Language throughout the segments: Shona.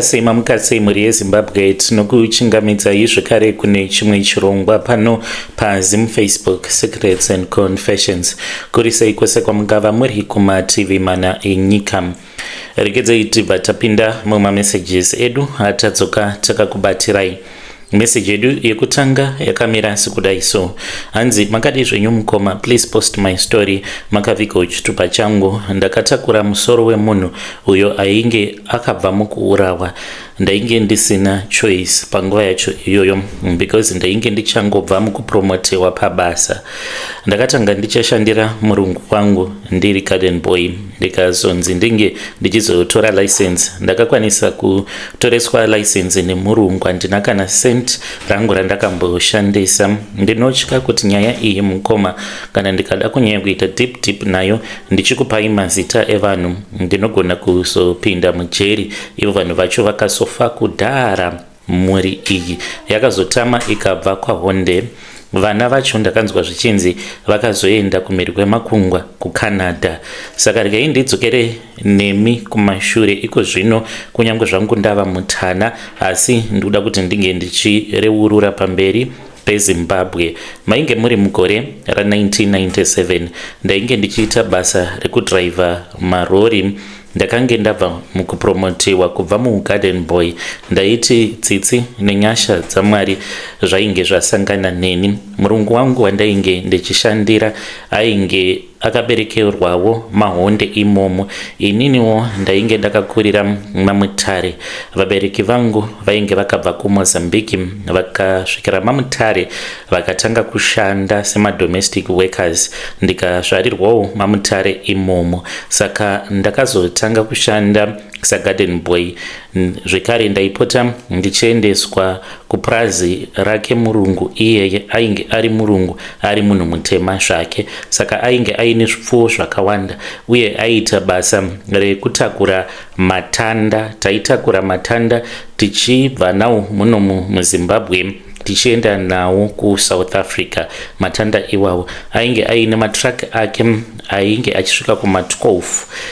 Sei mamuka sei mhuri yeZimbabwe, tinokuchingamidzai zvekare kune chimwe chirongwa pano paZim Facebook Secrets and Confessions. Kuri sei kwese kwamungava muri kumativi mana enyika? Regedzai tibva tapinda mumamessages edu atadzoka takakubatirai. Message yedu yekutanga yakamira sekudai so. Hanzi, "Makadii zvenyu mukoma? Please post my story. Makavigawo chitupa changu. Ndakatakura musoro wemunhu uyo ainge akabva mukuurawa. Ndainge ndisina choice panguva yacho iyoyo because ndainge ndichangobva mukupromotewa pabasa. Ndakatanga ndichashandira murungu wangu ndiri garden boy, ndikazonzi ndinge ndichizotora license. Ndakakwanisa kutoreswa license nemurungu. Handina kana cent rangu randakamboshandisa. Ndinotya kuti nyaya iyi, mukoma, kana ndikada kunyanya kuita deep deep nayo ndichikupai mazita evanhu, ndinogona kuzopinda mujeri. Ivo vanhu vacho vakasofa kudhara. Mhuri iyi yakazotama ikabva kwaHonde. Vana vacho ndakanzwa zvichinzi vakazoenda kumhiri kwemakungwa, kuCanada. Saka regai ndidzokere nemi kumashure iko zvino. Kunyange zvangu ndava mutana, asi ndikuda kuti ndinge ndichireurura pamberi peZimbabwe. Mainge muri mugore ra1997. Ndainge ndichiita basa rekudhiraivha marori. Ndakange ndabva mukupromotiwa kubva mugarden boy. Ndaiti tsitsi nenyasha dzaMwari zvainge zvasangana neni. Murungu wangu wandainge ndichishandira ainge akaberekerwawo maHonde imomo. Ininiwo ndainge ndakakurira maMutare. Vabereki vangu vainge vakabva kuMozambique, vakasvikira maMutare, vakatanga kushanda semadomestic workers. Ndikazvarirwawo maMutare imomo. Saka ndakazotanga kushanda sagarden boy. Zvekare ndaipota ndichiendeswa kupurazi rake murungu iyeye. Ainge ari murungu, ari munhu mutema zvake. Saka ainge aine zvipfuwo zvakawanda uye aiita basa rekutakura matanda. Taitakura matanda tichibva nawo munomu muZimbabwe tichienda nawo kuSouth Africa. Matanda iwawo ainge aine matruck ake ainge achisvika kuma12.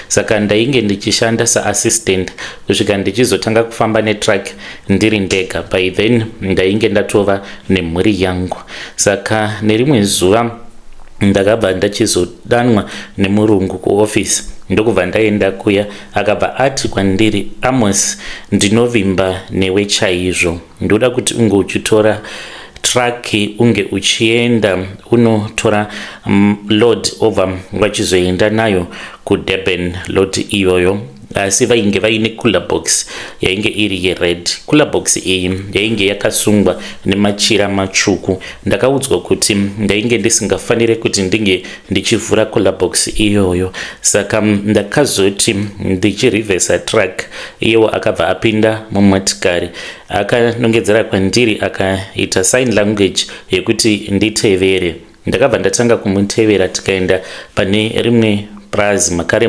Saka ndainge ndichishanda saassistant kusvika ndichizotanga kufamba netruck ndiri ndega. By then ndainge ndatova nemhuri yangu. Saka nerimwe zuva ndakabva ndachizodanwa nemurungu kuofisi, ndokubva ndaenda kuya. Akabva ati kwandiri, 'Amos, ndinovimba newe chaizvo. Ndoda kuti unge uchitora truck, unge uchienda unotora load, obva vachizoenda nayo kuDurban, load iyoyo.' Asi vainge vaine cooler box yainge iri yered. Cooler box iyi yainge yakasungwa nemachira matsvuku. Ndakaudzwa kuti ndainge ndisingafaniri kuti ndinge ndichivhura cooler box iyoyo. Saka ndakazoti ndichirivhesa truck, iyewo akabva apinda mumotikari, akanongedzera kwandiri, akaita sign language yekuti nditevere. Ndakabva ndatanga kumutevera, tikaenda pane rimwe purazi makare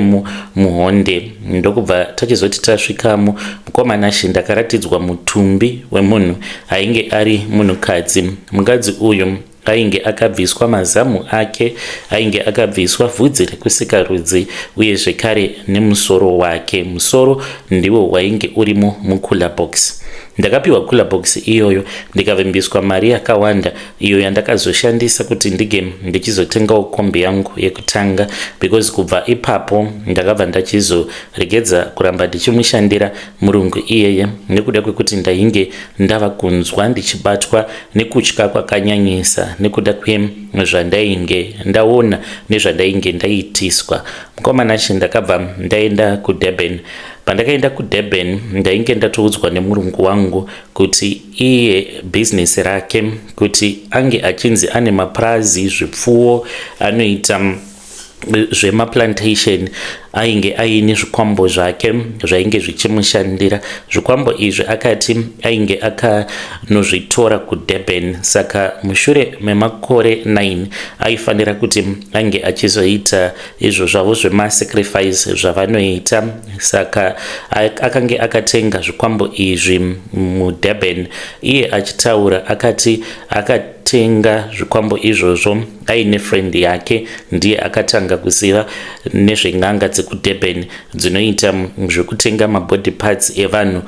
muHonde. Ndokubva tachizoti tasvikamo, mukoma Nashe, ndakaratidzwa mutumbi wemunhu ainge ari munhukadzi. Mukadzi uyu ainge akabviswa mazamu ake, ainge akabviswa vhudzi rekusikarudzi, uye zvekare nemusoro wake. Musoro ndiwo wainge urimo mucooler box. Ndakapiwa cooler box iyoyo, ndikavimbiswa mari yakawanda iyo yandakazoshandisa kuti ndinge ndichizotengawo kombi yangu yekutanga, because kubva ipapo ndakabva ndachizoregedza kuramba ndichimushandira murungu iyeye nekuda kwekuti ndainge ndava kunzwa ndichibatwa nekutya kwakanyanyisa nekuda kwezvandainge ndaona nezvandainge ndaitiswa. Mukoma Nashe, ndakabva ndaenda kuDurban. Pandakaenda kuDurban, ndainge ndatoudzwa nemurungu wangu kuti iye bhizinesi rake, kuti ange achinzi ane mapurazi, zvipfuwo, anoita zvemaplantation, ainge aine zvikwambo zvake zvainge zvichimushandira. Zvikwambo izvi akati ainge akanozvitora kuDurban. Saka mushure memakore 9 aifanira kuti ange achizoita izvo zvavo zvemasacrifice zvavanoita. Saka akange akatenga zvikwambo izvi muDurban. Iye achitaura akati akatenga zvikwambo izvozvo aine friend yake, ndiye akatanga kuziva nezven'anga dzekuDurban dzinoita zvekutenga mabody parts evanhu.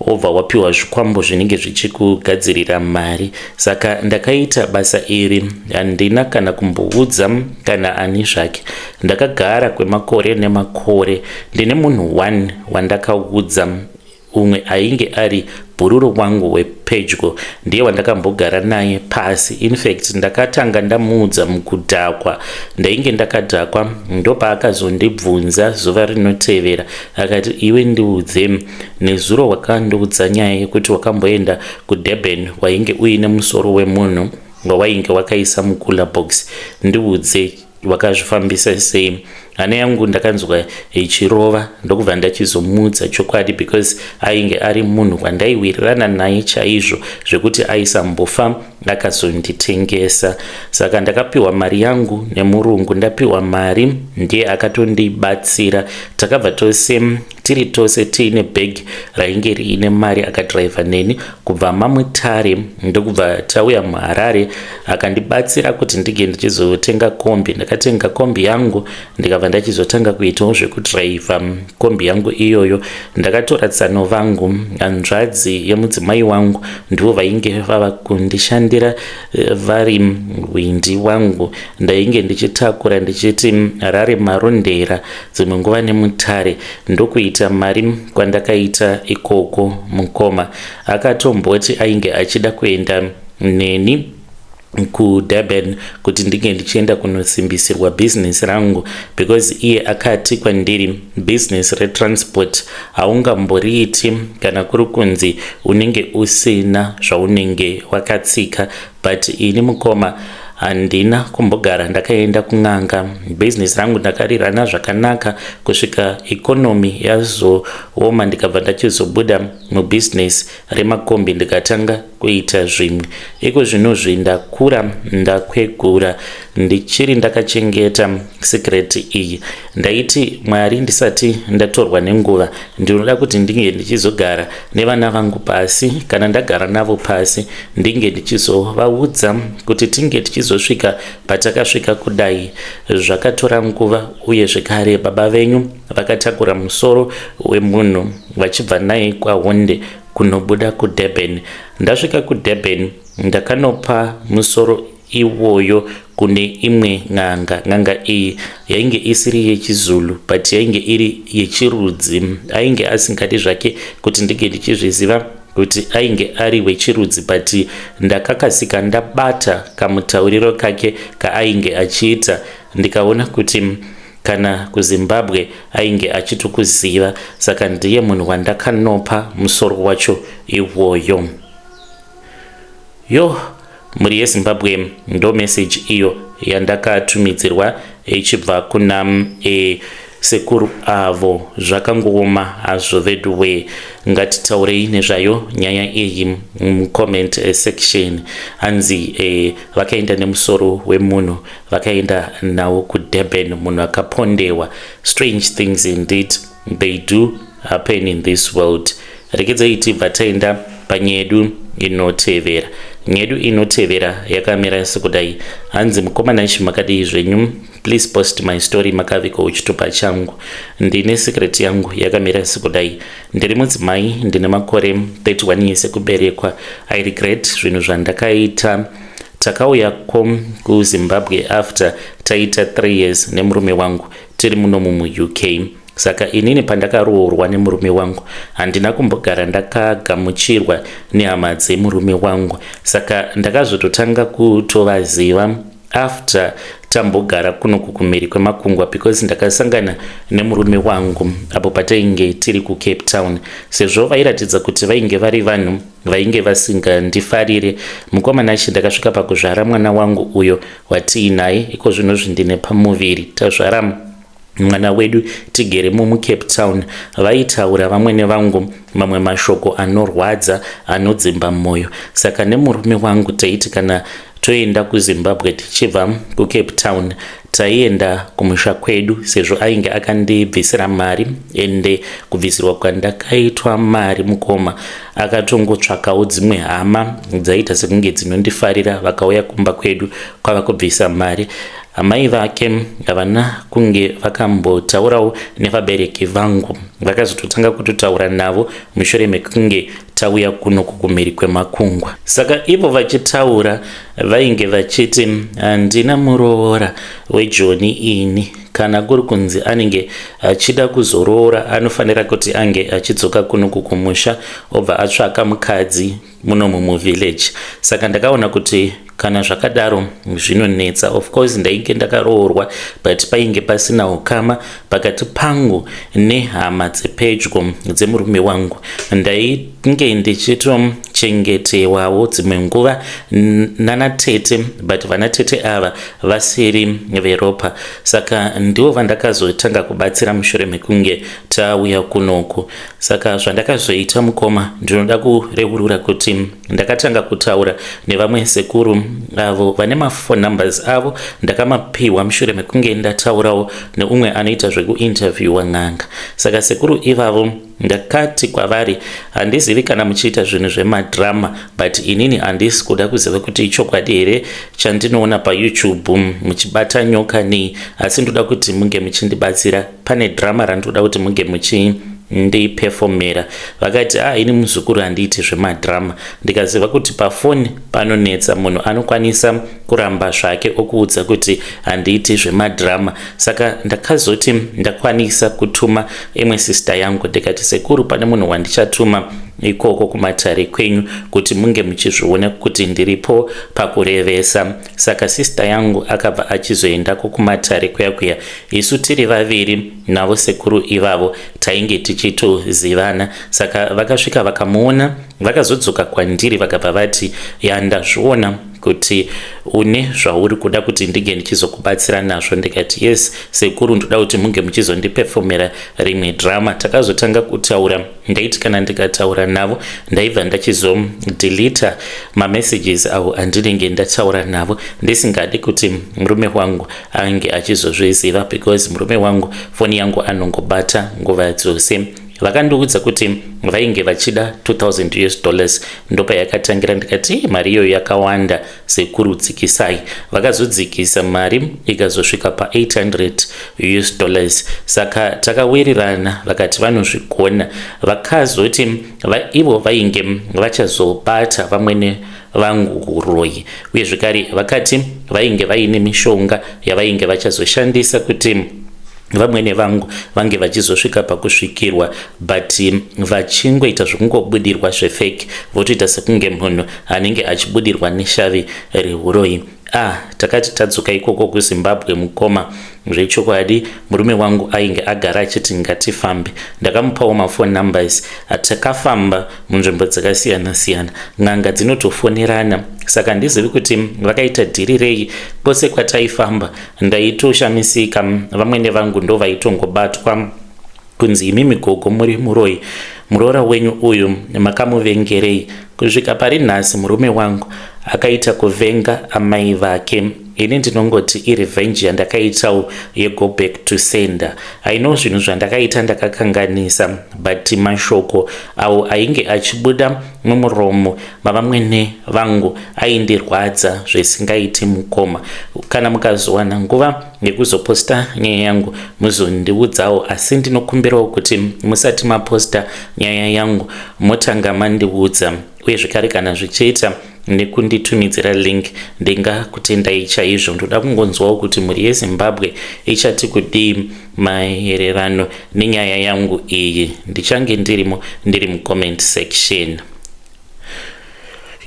Wobva wapiwa zvikwambo zvinenge zvichikugadzirira mari. Saka ndakaita basa iri, handina kana kumboudza kana ani zvake. Ndakagara kwemakore nemakore. Ndine munhu one wandakaudza, umwe ainge ari bhururu wangu wepedyo, ndiye wandakambogara naye pasi. Infact, ndakatanga ndamuudza mukudhakwa. Ndainge ndakadhakwa, ndopaakazondibvunza zuva rinotevera, akati, "Iwe, ndiudze, nezuro wakandiudza nyaya yekuti wakamboenda kuDurban, wainge uine musoro wemunhu wawainge wakaisa mucooler box. Ndiudze, wakazvifambisa sei?" Hana yangu ndakanzwa ichirova, ndokubva ndachizomuudza chokwadi, because ainge ari munhu wandaiwirirana naye chaizvo, zvekuti aisambofa akazonditengesa. Saka ndakapiwa mari yangu nemurungu. Ndapiwa mari, ndiye akatondibatsira. Takabva tose, tiri tose, tiine bhegi rainge riine mari. Akadhiraivha neni kubva maMutare, ndokubva tauya muHarare. Akandibatsira kuti ndinge ndichizotenga kombi. Ndakatenga kombi yangu, ndikabva ndachizotanga kuitawo zvekudhiraivha kombi yangu iyoyo. Ndakatora tsano vangu, hanzvadzi yemudzimai wangu, ndivo vainge vava kundishandira, vari hwindi wangu. Ndainge ndichitakura ndichiti Harare, Marondera, dzimwe nguva neMutare. Ndokuita mari kwandakaita ikoko. Mukoma akatomboti ainge achida kuenda neni kuDurban kuti ndinge ndichienda kunosimbisirwa bhizinesi rangu, because iye akati kwandiri, "Bhizinesi retransport haungamboriiti kana kuri kunzi unenge usina zvaunenge wakatsika." But ini, mukoma, handina kumbogara ndakaenda kun'anga. Bhizinesi rangu ndakarirana zvakanaka kusvika economy yazooma, ndikabva ndachizobuda mubhizinesi remakombi, ndikatanga kuita zvimwe. Iko zvinozvi ndakura, ndakwegura, ndichiri ndakachengeta secret iyi. Ndaiti, "Mwari, ndisati ndatorwa nenguva, ndinoda kuti ndinge ndichizogara nevana vangu pasi. Kana ndagara navo pasi, ndinge ndichizovaudza kuti tinge tichizosvika patakasvika kudai zvakatora nguva, uye zvekare baba venyu vakatakura musoro wemunhu vachibva naye kwaHonde kunobuda kuDurban. Ndasvika kuDurban, ndakanopa musoro iwoyo kune imwe n'anga. N'anga iyi yainge isiri yechiZulu, but yainge iri yechirudzi. Ainge asingadi zvake kuti ndinge ndichizviziva kuti ainge ari wechirudzi, but ndakakasika ndabata kamutauriro kake kaainge achiita, ndikaona kuti kana kuZimbabwe ainge achitokuziva. Saka ndiye munhu wandakanopa musoro wacho iwoyo." Yo, mhuri yeZimbabwe, ndo meseji iyo yandakatumidzirwa ichibva kuna sekuru avo. Zvakangooma hazvo veduwe. Ngatitaurei nezvayo nyaya iyi mucomment section. Hanzi vakaenda nemusoro wemunhu, vakaenda nawo kuDurban, munhu akapondewa. Strange things indeed, they do happen in this world. Rekedzai tibva taenda panyaya yedu inotevera. Nyaya yedu inotevera yakamira sekudai. Hanzi, "Mukoma Nashi, makadii zvenyu? Please post my story makavikawo chitupa changu. Ndine secret yangu yakamira sekudai. Ndiri mudzimai, ndine makore 31 years ekuberekwa. I regret zvinhu zvandakaita. Takauyako kuZimbabwe after taita 3 years nemurume wangu tiri munomu muUK. Saka inini pandakaroorwa nemurume wangu, handina kumbogara ndakagamuchirwa nehama dzemurume wangu. Saka ndakazototanga kutovaziva after tambogara kunoku kumhiri kwemakungwa, because ndakasangana nemurume wangu apo patainge tiri kuCape Town. Sezvo vairatidza kuti vainge vari vanhu vainge vasingandifarire, mukoma Nashi, ndakasvika pakuzvara mwana wangu uyo watiinaye iko zvinozvi. Ndine pamuviri, tazvara mwana wedu, tigere mumuCape Town. Vaitaura vamwene vangu mamwe mashoko anorwadza, anodzimba mwoyo. Saka nemurume wangu taiti kana toenda kuZimbabwe tichibva kuCape Town, taienda kumusha kwedu, sezvo ainge akandibvisira mari. Ende kubvisirwa kwandakaitwa mari, mukoma, akatongotsvakawo dzimwe hama dzaiita sekunge dzinondifarira, vakauya kumba kwedu kwava kubvisa mari. Amai vake havana kunge vakambotaurawo nevabereki vangu. Vakazototanga kutotaura navo mushure mekunge tauya kuno kukumhiri kwemakungwa. Saka ivo vachitaura vainge vachiti handina muroora wejoni ini. Kana kuri kunzi anenge achida kuzoroora anofanira kuti ange achidzoka kuno kukumusha obva atsvaka mukadzi munomu muvillage. Saka ndakaona kuti kana zvakadaro zvinonetsa. Of course ndainge ndakaroorwa but painge pasina ukama pakati pangu nehama dzepedyo dzemurume wangu. Ndainge ndichitochengetewawo dzimwe nguva nanatete but vanatete ava vasiri veropa. Saka ndivo vandakazotanga kubatsira mushure mekunge tauya kunoku. Saka zvandakazoita mukoma, ndinoda kureurura kuti ndakatanga kutaura nevamwe sekuru avo vane maphone numbers avo ndakamapiwa mushure mekunge ndataurawo neumwe anoita zvekuinterviewa n'anga. Saka sekuru ivavo ndakati kwavari, handizivi kana muchiita zvinhu zvemadrama, but inini handisi kuda kuziva kuti ichokwadi here chandinoona paYouTube muchibata nyoka nei, asi ndoda kuti munge muchindibatsira pane drama randinoda kuti munge muchindiperformera. Vakati, ah, ini muzukuru handiiti zvemadrama. Ndikaziva kuti pafoni panonetsa, munhu anokwanisa kuramba zvake okuudza kuti handiiti zvemadrama. Saka ndakazoti ndakwanisa kutuma imwe sister yangu, ndikati, sekuru, pane munhu wandichatuma ikoko kumatare kwenyu kuti munge muchizviona kuti ndiripo pakurevesa. Saka sister yangu akabva achizoendako kumatare kuya kuya, isu tiri vaviri navo sekuru ivavo tainge tichitozivana. Saka vakasvika vakamuona, vakazodzoka kwandiri vakabva vati, ya, ndazviona kuti une zvauri kuda kuti ndinge ndichizokubatsira nazvo. Ndikati, yes sekuru, ndoda kuti munge muchizondipefomera rimwe drama. Takazotanga kutaura, ndaiti kana ndikataura navo ndaibva ndachizodelita mamessages avo andinenge ndataura navo, ndisingadi kuti murume wangu ange achizozviziva, because murume wangu foni yangu anongobata nguva dzose. Vakandiudza kuti vainge vachida 2000 US dollars. Ndopayakatangira. Ndikati mari iyoyo yakawanda sekuru, dzikisai. Vakazodzikisa mari ikazosvika pa800 US dollars. Saka takawirirana, vakati vanozvigona. Vakazoti ivo vainge vachazobata vamwene vangu uroyi, uye zvekare vakati vainge vaine mishonga yavainge vachazoshandisa kuti vamwene vangu vange vachizosvika pakusvikirwa, but vachingoita zvekungobudirwa zvefake, votoita sekunge munhu anenge achibudirwa neshavi reuroyi. Ah, takati tadzoka ikoko kuZimbabwe mukoma, zvechokwadi murume wangu ainge agara achiti ngatifambe. Ndakamupawo maphone numbers, takafamba munzvimbo dzakasiyana siyana, n'anga dzinotofonerana. Saka handizivi kuti vakaita dhiri rei. Kwose kwataifamba ndaitoshamisika, vamwene vangu ndo vaitongobatwa kunzi, imimi gogo muri muroyi, muroora wenyu uyu makamuvengerei? Kusvika pari nhasi murume wangu akaita kuvenga amai vake. Ini ndinongoti irevenge yandakaitawo yego back to sender. I know zvinhu zvandakaita ndakakanganisa, but mashoko awo ainge achibuda mumuromo mavamwene vangu aindirwadza zvisingaiti. Mukoma, kana mukazowana nguva yekuzoposta nyaya yangu muzondiudzawo, asi ndinokumbirawo kuti musati maposta nyaya yangu motanga mandiudza, uye zvekare kana zvichiita nekunditumidzira link ndingakutendai chaizvo. Ndoda kungonzwawo kuti mhuri yeZimbabwe ichati kudii maererano nenyaya yangu iyi. Ndichange ndirimo, ndiri mucomment section.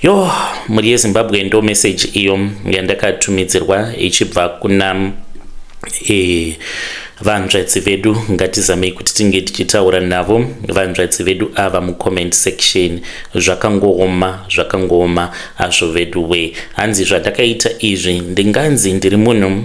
Yo, mhuri yeZimbabwe, ndo message iyo yandakatumidzirwa ichibva kuna vanzvadzi vedu. Ngatizamei kuti tinge tichitaura navo vanzvadzi vedu ava mucomment section. Zvakangooma, zvakangooma hazvo vedu we. Hanzi zvandakaita izvi ndinganzi ndiri munhu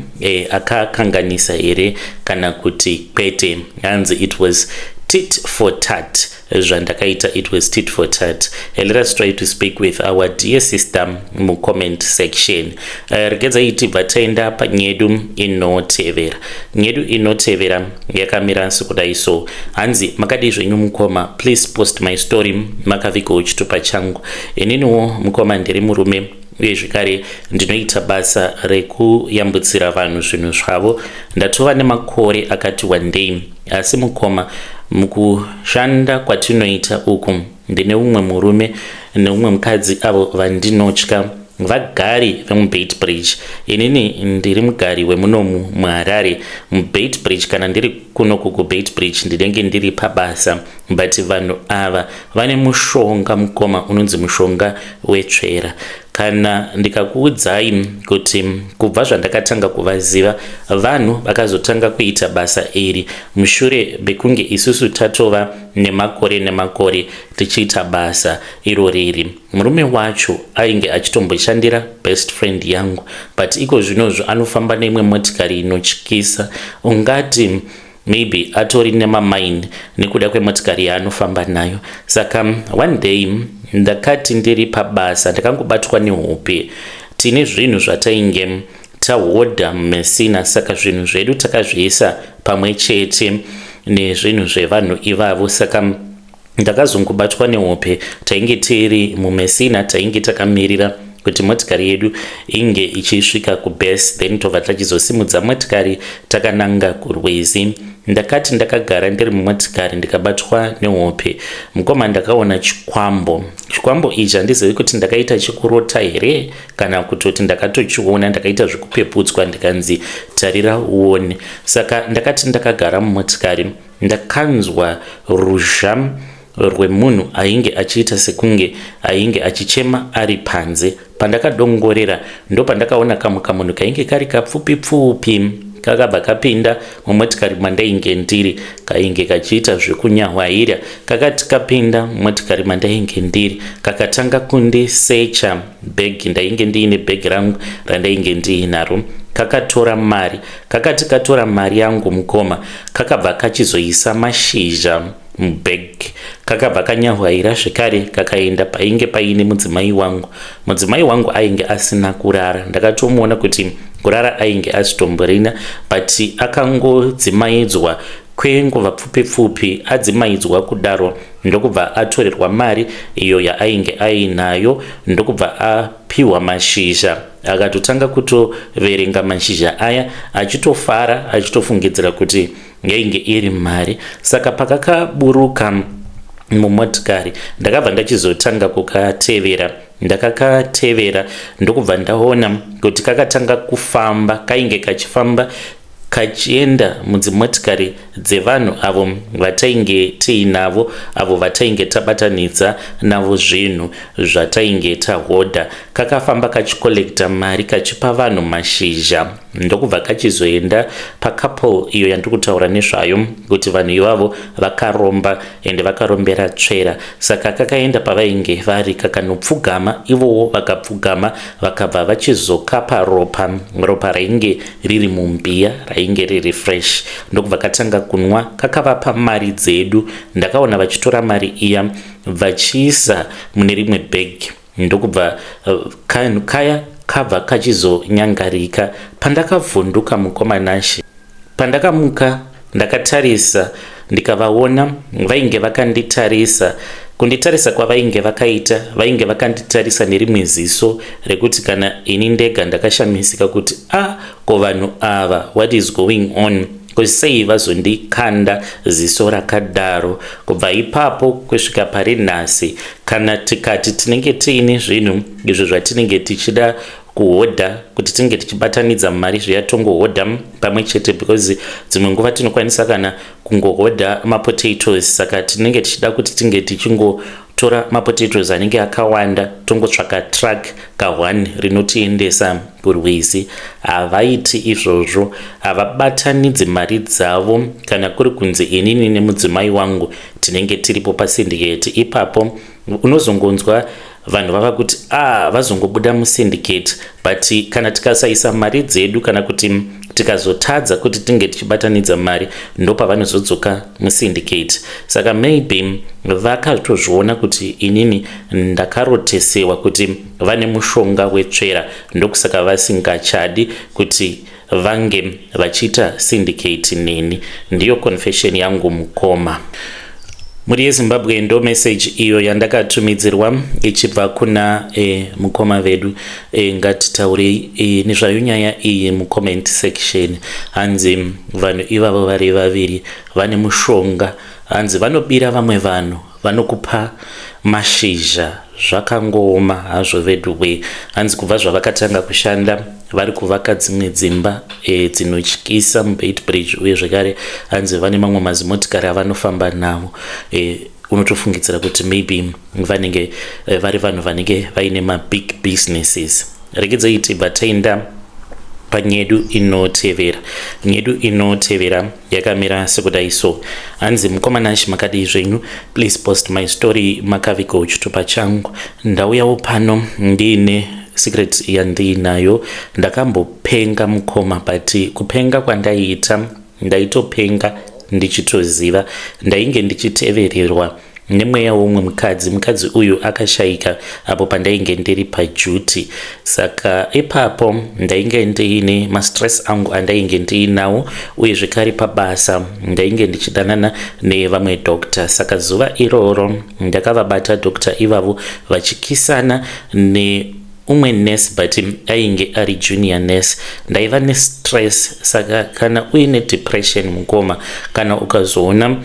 akakanganisa here kana kuti kwete? Hanzi it was tit for tat zvandakaita, it was tit for tat. Let us try to speak with our dear sister mucomment section. Regedzai tibva taenda panyedu inotevera. Nyedu inotevera yakamira sekudai so. Hanzi, makadii zvenyu mukoma? Please post my story makavigawo chitupa changu. Ininiwo mukoma ndiri murume. uye zvekare ndinoita basa rekuyambutsira vanhu zvinhu zvavo. Ndatova nemakore akati wandei, asi mukoma, mukushanda kwatinoita uku ndine umwe murume neumwe mukadzi avo vandinotya. Vagari vemuBeitbridge. Inini ndiri mugari wemunomu muHarare muBeitbridge. Kana ndiri kunoku kuBeitbridge ndinenge ndiri pabasa, but vanhu ava vane mushonga mukoma unonzi mushonga wetsvera. Kana ndikakuudzai kuti kubva zvandakatanga kuvaziva, vanhu vakazotanga kuita basa iri mushure mekunge isusu tatova nemakore nemakore tichiita basa iroriri. Murume wacho ainge achitomboshandira best friend yangu, but iko zvinozvo anofamba neimwe motikari inotyisa, ungati maybe atori nemamaini nekuda kwemotikari yaanofamba nayo. Saka one day ndakati ndiri pabasa ndakangobatwa nehope. Tine zvinhu zvatainge tahodha muMessina, saka zvinhu zvedu takazviisa pamwe chete nezvinhu zvevanhu ivavo. Saka ndakazongobatwa nehope, tainge tiri muMessina, tainge takamirira kuti motikari yedu inge ichisvika kubase, then tobva tachizosimudza motikari takananga kurwizi. Ndakati ndakagara ndiri mumotikari ndikabatwa nehope mukoma, ndakaona chikwambo. Chikwambo ichi handizivi kuti ndakaita chikurota here kana kutoti ndakatochiona, ndakaita zvekupeputswa ndikanzi tarira uone. Saka ndakati ndakagara mumotikari ndakanzwa ruzha rwemunhu ainge achiita sekunge ainge achichema ari panze. Pandakadongorera ndopandakaona kamwe kamunhu kainge kari kapfupi pfupi kakabva kapinda mumotikari mandainge ndiri, kainge kachiita zvekunyahwaira. Kakati kapinda mumotikari mandainge ndiri kakatanga kundisecha bhegi. Ndainge ndiine bhegi rangu randainge ndiinaro. Kakatora mari. Kakati katora mari yangu mukoma, kakabva kachizoisa mashizha mubhegi. Kakabva kanyahwaira zvekare kakaenda painge paine mudzimai wangu. Mudzimai wangu ainge asina kurara, ndakatomuona kuti kurara ainge asitomborina, but akangodzimaidzwa kwenguva pfupi pfupi. Adzimaidzwa kudaro ndokubva atorerwa mari iyo yaainge ainayo, ndokubva apiwa mashizha. Akatotanga kutoverenga mashizha aya achitofara, achitofungidzira kuti yainge iri mari. Saka pakakaburuka mumotikari ndakabva ndachizotanga kukatevera. Ndakakatevera ndokubva ndaona kuti kakatanga kufamba, kainge kachifamba kachienda mudzimotikari dzevanhu avo vatainge tiinavo, avo vatainge tabatanidza navo zvinhu zvatainge tahodha. Kakafamba kachikolekta mari, kachipa vanhu mashizha, ndokubva kachizoenda pacouple iyo yandiri kutaura nezvayo kuti vanhu ivavo vakaromba ende vakarombera tsvera. Saka kakaenda pavainge vari kakanopfugama, ivowo vakapfugama, vakabva vachizokapa ropa, ropa rainge riri mumbiya, rainge riri fresh, ndokubva katanga kunwa. Kakavapa mari dzedu. Ndakaona vachitora mari iya vachiisa mune rimwe bhegi, ndokubva kanhu kaya kabva kachizonyangarika. Pandakavhunduka mukoma Nashe, pandakamuka ndakatarisa ndikavaona vainge vakanditarisa. Kunditarisa kwavainge vakaita, vainge vakanditarisa nerimwe ziso rekuti kana ini ndega ndakashamisika kuti a ah, ko vanhu ava, what is going on? Sei vazondikanda ziso rakadaro? Kubva ipapo kusvika pari nhasi, kana tikati tinenge tiine zvinhu izvo zvatinenge tichida kuhodha kuti tinge tichibatanidza mari zviya, tongohodha pamwe chete, because dzimwe nguva tinokwanisa kana kungohodha mapotatoes. Saka tinenge tichida kuti tinge tichingotora mapotatoes anenge akawanda, tongotsvaka truck ka1 rinotiendesa kurwizi. Havaiti izvozvo, havabatanidzi mari dzavo. Kana kuri kunzi inini nemudzimai wangu tinenge tiripo pasyndicate ipapo, unozongonzwa vanhu vava kuti a ah, vazongobuda musyndicate. But kana tikasaisa mari dzedu kana kuti tikazotadza kuti tinge tichibatanidza mari, ndopavanozodzoka musyndicate. Saka maybe vakatozviona kuti inini ndakarotesewa kuti vane mushonga wetsvera, ndokusaka vasingachadi kuti vange vachiita syndicate neni. Ndiyo confession yangu mukoma. Mhuri yeZimbabwe, ndo message iyo yandakatumidzirwa ichibva kuna mukoma vedu. Ngatitaurei nezvayo nyaya iyi mucomment section. Hanzi vanhu ivavo vari vaviri vane mushonga, hanzi vanobira vamwe vanhu, vanokupa mashizha. Zvakangooma hazvo veduwe. Hanzi kubva zvavakatanga kushanda vari kuvaka dzimwe dzimba dzinotyisa muBeitbridge, uye zvekare hanzi vane mamwe mazimotikari avanofamba navo. Unotofungidzira kuti maybe vanenge vari vanhu vanenge vaine mabig businesses. Regedzai tibva taenda panyedu inotevera. Nyedu inotevera yakamira sekudai so. Hanzi, "Mukoma Nashi, makadii zvenyu? Please post my story. Makavigawo chitupa changu. Ndauyawo pano ndiine secret yandiinayo. Ndakambopenga mukoma, but kupenga kwandaiita ndaitopenga ndichitoziva. Ndainge ndichitevererwa nemweya womumwe mukadzi. Mukadzi uyu akashayika apo pandainge ndiri paduty. Saka ipapo ndainge ndiine mastress angu andainge ndiinawo, uye zvekare pabasa ndainge ndichidanana nevamwe doctor. Saka zuva iroro ndakavabata doctor ivavo vachikisana ne umwe nurse, but ainge ari junior nurse. Ndaiva nestress. Saka kana uine depression mukoma, kana ukazoona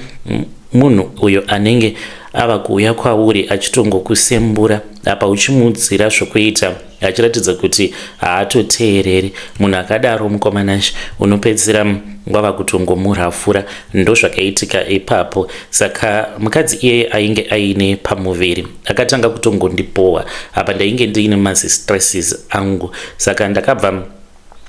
munhu uyo anenge ava kuuya kwauri achitongokusembura, apa uchimuudzira zvokuita achiratidza kuti haatoteereri, munhu akadaro mukoma Nashi, unopedzisira wava kutongomurafura. Ndozvakaitika ipapo. Saka mukadzi iyeye ainge aine pamuviri akatanga kutongondibohwa. Apa ndainge ndiine mazistresses angu, saka ndakabva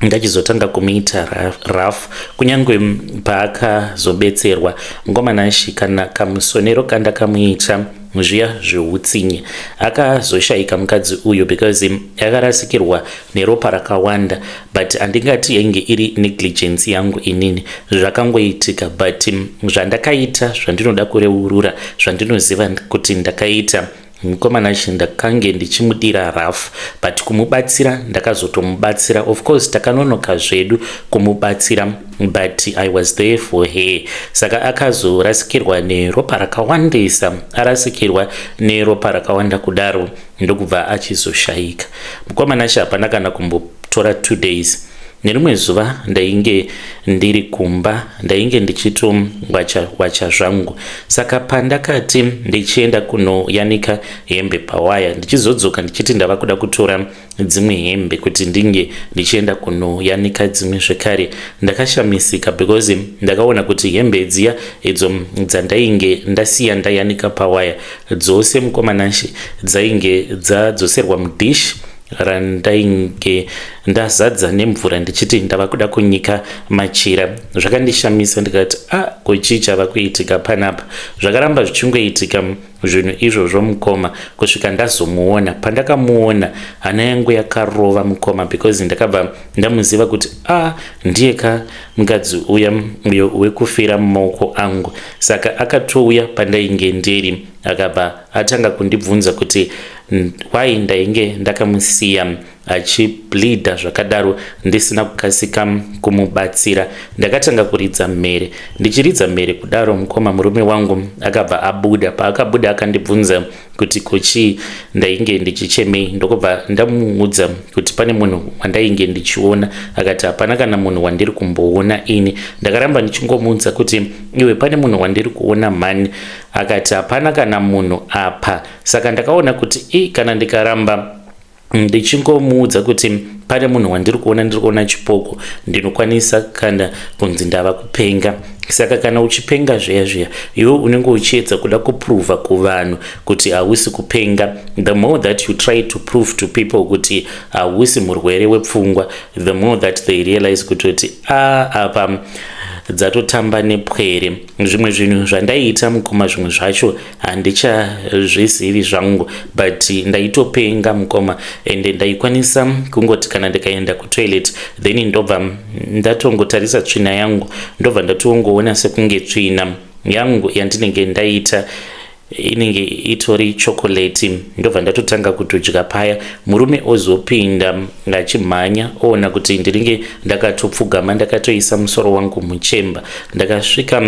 ndachizotanga kumuita rough. Kunyange paakazobetserwa mukoma Nashi, kana kamusonero kandakamuita zviya zveutsinye, akazoshayika mukadzi uyu because akarasikirwa neropa rakawanda. But handingati yainge iri negligence yangu inini, zvakangoitika. But zvandakaita, zvandinoda kureurura, zvandinoziva kuti ndakaita mukoma Nashi, ndakange ndichimudira rough, but kumubatsira ndakazotomubatsira. Of course takanonoka zvedu kumubatsira, but I was there for her. Saka akazorasikirwa neropa rakawandisa. Arasikirwa neropa rakawanda kudaro, ndokubva achizoshayika mukoma Nashi. Hapana kana kumbotora 2 days, nerimwe zuva ndainge ndiri kumba, ndainge ndichitowacha wacha zvangu. Saka pandakati ndichienda kunoyanika hembe pawaya, ndichizodzoka ndichiti ndava kuda kutora dzimwe hembe kuti ndinge ndichienda kunoyanika dzimwe zvekare, ndakashamisika because ndakaona kuti hembe dziya idzo dzandainge ndasiya ndayanika pawaya dzose mukoma Nashi, dzainge dzadzoserwa mudhishi randainge ndazadza nemvura ndichiti ndava kuda kunyika machira. Zvakandishamisa, ndikati, 'A, ah, kuchii chava kuitika panapa?' Zvakaramba zvichingoitika zvinhu izvozvo mukoma, kusvika ndazomuona. Pandakamuona hana yangu yakarova mukoma, because ndakabva ndamuziva kuti a ah, ndiye ka mukadzi uya uyo wekufira mumaoko angu. Saka akatouya pandainge ndiri, akabva atanga kundibvunza kuti why ndainge ndakamusiya achibleeda zvakadaro, ndisina kukasika kumubatsira. Ndakatanga kuridza mhere. Ndichiridza mhere kudaro mukoma, murume wangu akabva abuda. Paakabuda akandibvunza kuti kuchii ndainge ndichichemei, ndokubva ndamuudza kuti pane munhu wandainge ndichiona. Akati hapana kana munhu wandiri kumboona ini. Ndakaramba ndichingomuudza kuti, 'Iwe, pane munhu wandiri kuona mhani.' Akati hapana kana munhu apa. Saka ndakaona kuti i kana ndikaramba ndichingomuudza kuti pane munhu wandiri kuona, ndiri kuona chipoko, ndinokwanisa kana kunzi ndava kupenga. Saka kana uchipenga zviya zviya, iwe unenge uchiedza kuda kuprova kuvanhu kuti hausi kupenga. The more that you try to prove to people kuti hausi murwere wepfungwa, the more that they realize kutoti a apa dzatotamba nepwere. Zvimwe zvinhu zvandaiita mukoma, zvimwe zvacho handichazvizivi zvangu, but ndaitopenga mukoma. Ende ndaikwanisa kungoti kana ndikaenda kutoilet, then ndobva ndatongotarisa tsvina yangu, ndobva ndatongoona sekunge tsvina yangu yandinenge ndaita inenge itori chocolate, ndobva ndatotanga kutodya paya. Murume ozopinda achimhanya, oona kuti ndinenge ndakatopfugama, ndakatoisa musoro wangu muchemba. Ndakasvika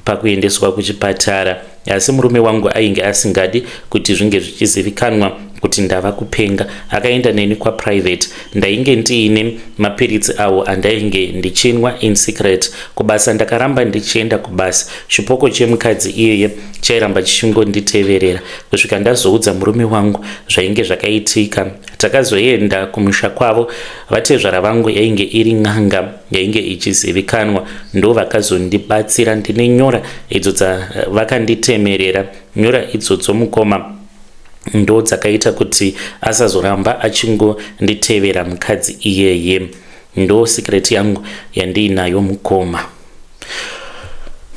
pakuendeswa kuchipatara. Asi murume wangu ainge asingadi kuti zvinge zvichizivikanwa kuti ndava kupenga. Akaenda neni kwaprivate. Ndainge ndiine mapiritsi awo andainge ndichinwa in secret. Kubasa ndakaramba ndichienda kubasa. Chipoko chemukadzi iyeye chairamba chichingonditeverera kusvika ndazoudza murume wangu zvainge zvakaitika. Takazoenda kumusha kwavo. Vatezvara vangu yainge iri n'anga yainge ichizivikanwa, ndo vakazondibatsira. Ndine nyora idzo dzavakanditemerera. Nyora idzodzo, mukoma, ndo dzakaita kuti asazoramba achingonditevera mukadzi iyeye. Ndo secret yangu yandiinayo, mukoma.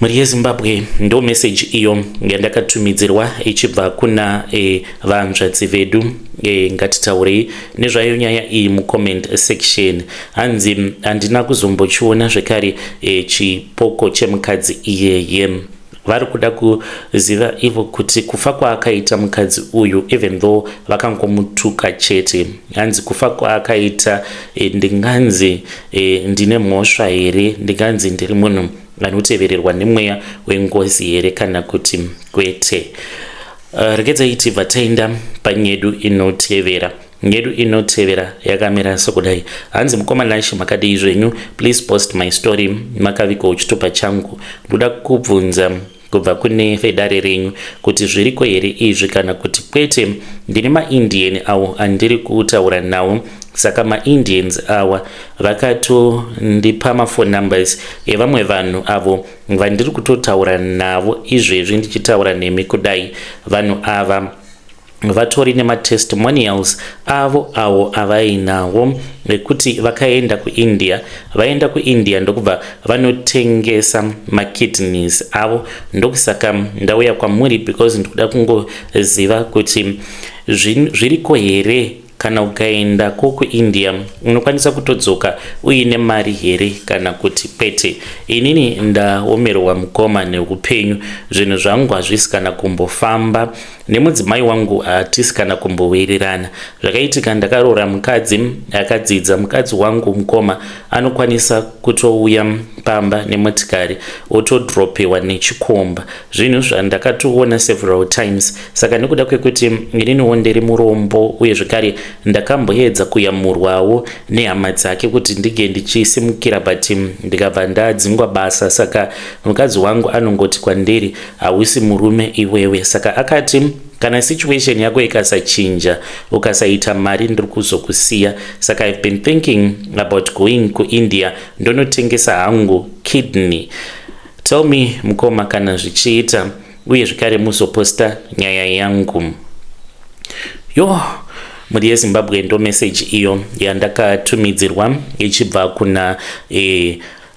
Mhuri yeZimbabwe, ndo meseji iyo yandakatumidzirwa ichibva kuna vanzvadzi vedu. Ngatitaurei nezvayo nyaya iyi mucomment section. Hanzi handina kuzombochiona zvekare chipoko chemukadzi iyeye. Vari kuda kuziva ivo kuti kufa kwaakaita mukadzi uyu, even though vakangomutuka chete, hanzi kufa kwaakaita, ndinganzi ndine mhosva here? Ndinganzi ndiri munhu anotevererwa nemweya wengozi here kana kuti kwete? Regedzai tibva taenda panyedu inotevera. Nyedu inotevera yakamira sekudai. Hanzi, "Mukoma Nashe, makadii zvenyu? Please post my story. Makavigawo chitupa changu. Ndoda kubvunza kubva kune vedare renyu kuti zviriko here izvi kana kuti kwete. Ndine maIndian awo andiri kutaura nawo. Saka maIndians awa vakatondipa maphone numbers evamwe vanhu avo vandiri kutotaura navo izvezvi ndichitaura nemi kudai. Vanhu ava vatori nematestimonials avo awo avainawo ekuti vakaenda kuIndia. Vaenda kuIndia ndokubva vanotengesa makidneys avo. Ndokusaka ndauya kwamuri because ndikuda kungoziva kuti zviriko here? Kana ukaendako kuIndia unokwanisa kutodzoka uine mari here kana kuti kwete? Inini ndaomerwa, mukoma, neupenyu. Zvinhu zvangu hazvisi kana kumbofamba. Nemudzimai wangu hatisi kana kumbowirirana. Zvakaitika, ndakaroora mukadzi akadzidza. Mukadzi wangu, mukoma, anokwanisa kutouya pamba nemotikari otodropewa nechikomba, zvinhu zvandakatoona several times. Saka nekuda kwekuti ininiwo ndiri murombo, uye zvekare ndakamboedza kuyamurwawo nehama dzake kuti ndinge ndichisimukira, but ndikabva ndadzingwa basa. Saka mukadzi wangu anongoti kwandiri, 'Hausi murume iwewe.' Saka akati kana situation yako ikasachinja, ukasaita mari, ndiri kuzokusiya. Saka I've been thinking about going kuIndia ndonotengesa hangu kidney. Tell me, mukoma, kana zvichiita, uye zvekare muzoposta nyaya yangu." Yo, mhuri yeZimbabwe, ndo meseji iyo yandakatumidzirwa ichibva kuna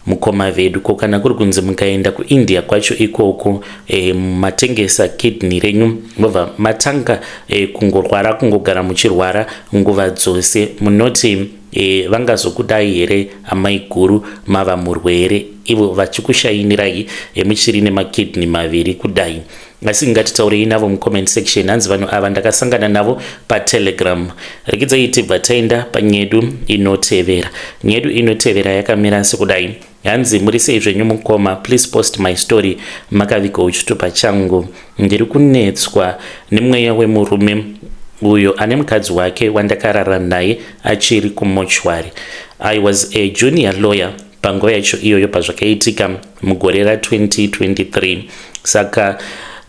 mukoma vedu. Ko kana kuri kunzi mukaenda kuIndia kwacho ikoko, matengesa kidney renyu, mobva matanga kungorwara, kungogara muchirwara nguva dzose, munoti vangazokudai here amai guru, mava murwere, ivo vachikushayinirai muchiri nemakidney maviri kudai? Asi ngatitaurei navo mucomment section. Hanzi vanhu ava ndakasangana navo paTelegram. Rekidzai tibva taenda panyedu inotevera. Nyedu inotevera yakamira sekudai. Hanzi, "Muri sei zvenyu mukoma? Please post my story. Makavigawo chitupa changu. Ndiri kunetswa nemweya wemurume uyo ane mukadzi wake wandakarara naye achiri kumochwari. I was a junior lawyer panguva yacho iyoyo pazvakaitika mugore ra2023. Saka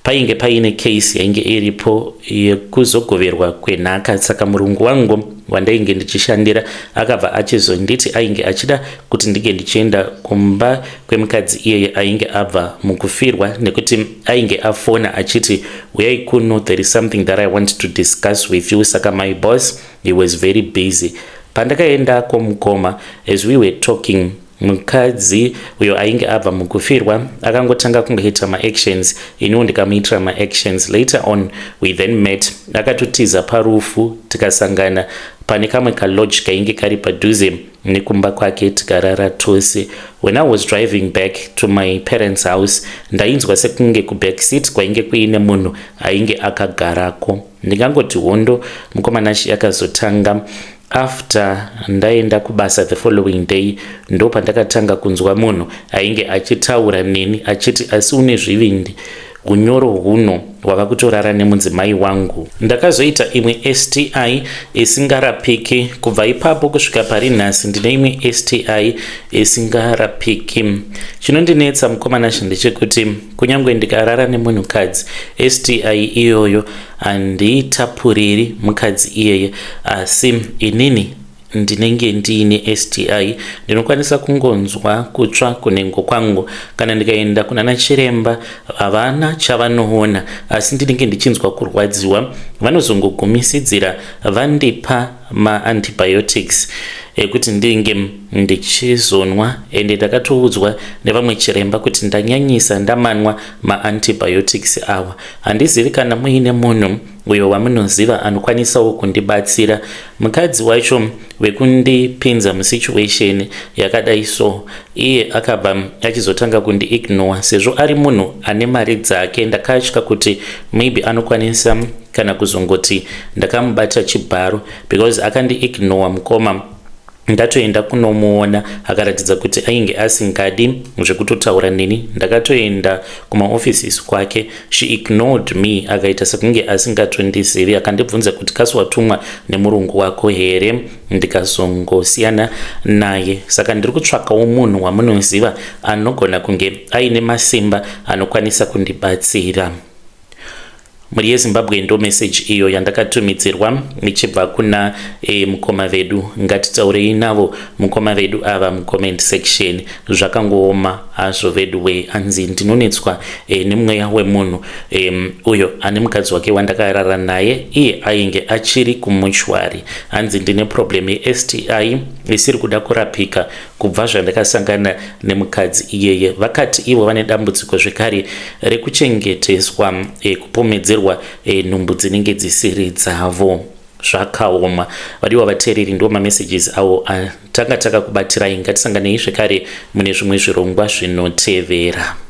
painge paine case yainge iripo yekuzogoverwa kwenhaka. Saka murungu wangu wandainge ndichishandira akabva achizonditi ainge achida kuti ndinge ndichienda kumba kwemukadzi iyeye ainge abva mukufirwa, nekuti ainge afona achiti, 'Uyai kuno, there is something that I want to discuss with you.' Saka my boss, he was very busy. Pandakaendako, mukoma, as we were talking, mukadzi uyo ainge abva mukufirwa akangotanga kungoita maactions, iniwo ndikamuitira maactions. Later on we then met. Akatotiza parufu, tikasangana pane kamwe kalodge kainge kari padhuze nekumba kwake, tikarara tose. When I was driving back to my parents' house, ndainzwa sekunge kuback seat kwainge kuine munhu ainge akagarako. Ndingangoti hondo, mukoma Nashe, akazotanga after ndaenda kubasa the following day. Ndo pandakatanga kunzwa munhu ainge achitaura neni achiti, 'Asi une zvivindi? Unyoro huno hwava kutorara nemudzimai wangu. Ndakazoita imwe STI isingarapiki. Kubva ipapo kusvika pari nhasi ndine imwe STI isingarapiki. Chinondinetsa mukoma Nashe ndechekuti kunyange ndikarara nemunhukadzi STI iyoyo handiitapuriri mukadzi iyeye asi inini ndinenge ndiine STI ndinokwanisa kungonzwa kutsva kunhengo kwangu kana ndikaenda kunana chiremba havana chavanoona asi ndinenge ndichinzwa kurwadziwa vanozongogumisidzira vandipa maantibiotics ekuti ndinge ndichizonwa ende ndakatoudzwa nevamwe chiremba kuti ndanyanyisa ndamanwa maantibiotics awa handizivi kana muine munhu uyo wamunoziva anokwanisawo kundibatsira mukadzi wacho wekundipinza musituation yakadai so iye akabva achizotanga kundiignore sezvo ari munhu ane mari dzake ndakatya kuti maybe anokwanisa kana kuzongoti ndakamubata chibharo because akandiignore mukoma ndatoenda kunomuona akaratidza kuti ainge asingadi zvekutotaura neni ndakatoenda kumaoffices kwake she ignored me akaita sekunge asingatondizivi akandibvunza kuti kasi watumwa nemurungu wako here ndikazongosiyana naye saka ndiri kutsvakawo munhu wamunoziva anogona kunge aine masimba anokwanisa kundibatsira mhuri yezimbabwe ndo meseji iyo yandakatumidzirwa ichibva kuna e, mukoma vedu ngatitaurei navo mukoma vedu ava mucomment section zvakangooma hazvo vedu we anzi ndinonetswa e, nemweya wemunhu e, uyo ane mukadzi wake wandakarara naye iye ainge achiri kumuchwari hanzi ndine problem yeSTI isiri kuda kurapika kubva zvandakasangana nemukadzi iyeye vakati ivo vane dambudziko zvekare rekuchengeteswa e, kupomedzerwa e, nhumbu dzinenge dzisiri dzavo zvakaoma vadiwa vateereri ndo mamessages avo atanga takakubatirai ngatisanganei zvekare mune zvimwe zvirongwa zvinotevera.